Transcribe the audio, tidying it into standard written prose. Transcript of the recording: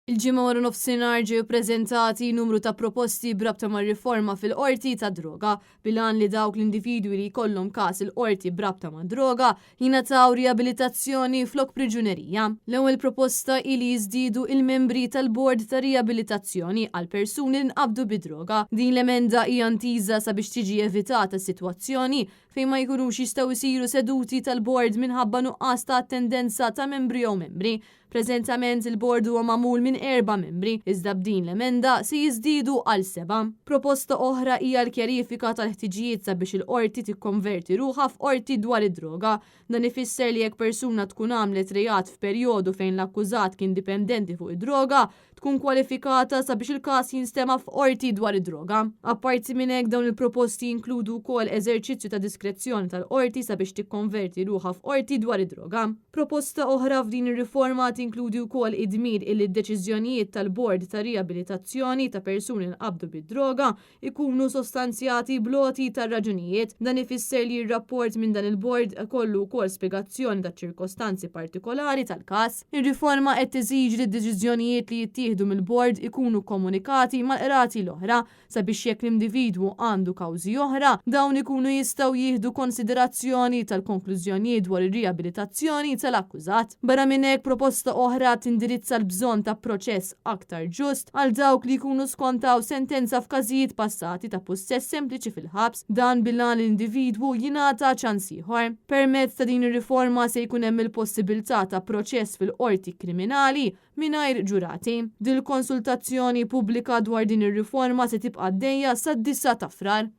Il-Ġimgħa wara nofsinhar ġew ippreżentati numru ta' proposti b'rabta mar-riforma fil-Qorti tad-Droga, bil-għan li dawk l-individwi li jkollhom każ il-Qorti b'rabta mad-droga jingħataw riabilitazzjoni flok priġunerija. L-ewwel proposta hi li jiżdiedu il-membri tal-Bord ta' Riabilitazzjoni għal persuni li nqabdu bid-droga. Din l-emenda hija ntiża sabiex tiġi evitata sitwazzjoni fejn ma jkunux jistgħu jsiru seduti tal-bord minħabba nuqqas ta' attendenza ta' membru jew membri. Preżentament il-bord huwa magħmul minn erba' membri, iżda b'din l-emenda se jiżdiedu għal sebgħa. Proposta oħra hija l-kjarifika tal-ħtiġijiet sabiex il-qorti tikkonverti ruħha f'qorti dwar id-droga. Dan ifisser li jekk persuna tkun għamlet reat f'perjodu fejn l-akkużat kien dipendenti fuq id-droga, tkun kwalifikata sabiex il-każ jinstema' f'qorti dwar id-droga. Apparti minn hekk, dawn il-proposti jinkludu wkoll eżerċizzju ta' diskrezzjoni tal-qorti sabiex tikkonverti ruħha f'qorti dwar id-droga. Proposta oħra f'din ir-riforma tinkludi wkoll id-dmir illi d-deċiżjonijiet tal-Bord ta' Riabilitazzjoni ta' persuni li nqabdu bid-droga ikunu sostanzjati bl-għoti tar-raġunijiet. Dan ifisser li r-rapport minn dan il-bord ikollu wkoll spjegazzjoni taċ-ċirkostanzi partikolari tal-każ. Ir-riforma qed teżiġi li d-deċiżjonijiet li jittieħdu mill-bord ikunu kkomunikati mal-qrati l-oħra sabiex jekk l-individwu għandu kawżi oħra, dawn ikunu jistgħu jieħdu konsiderazzjoni tal-konklużjonijiet dwar ir-riabilitazzjoni tal-akkużat. Barra minn hekk, proposta oħra tindirizza l-bżonn ta' proċess aktar ġust għal dawk li jkunu skontaw sentenza f'każijiet passati ta' pussess sempliċi fil-ħabs, dan bil-għan li l-individwu jingħata ċans ieħor. Permezz ta' din ir-riforma se jkun hemm il-possibilità ta' proċess fil-qorti kriminali mingħajr ġurati. Dil-konsultazzjoni pubblika dwar din ir-riforma se tibqa' għaddejja sad-disgħa ta' Frar.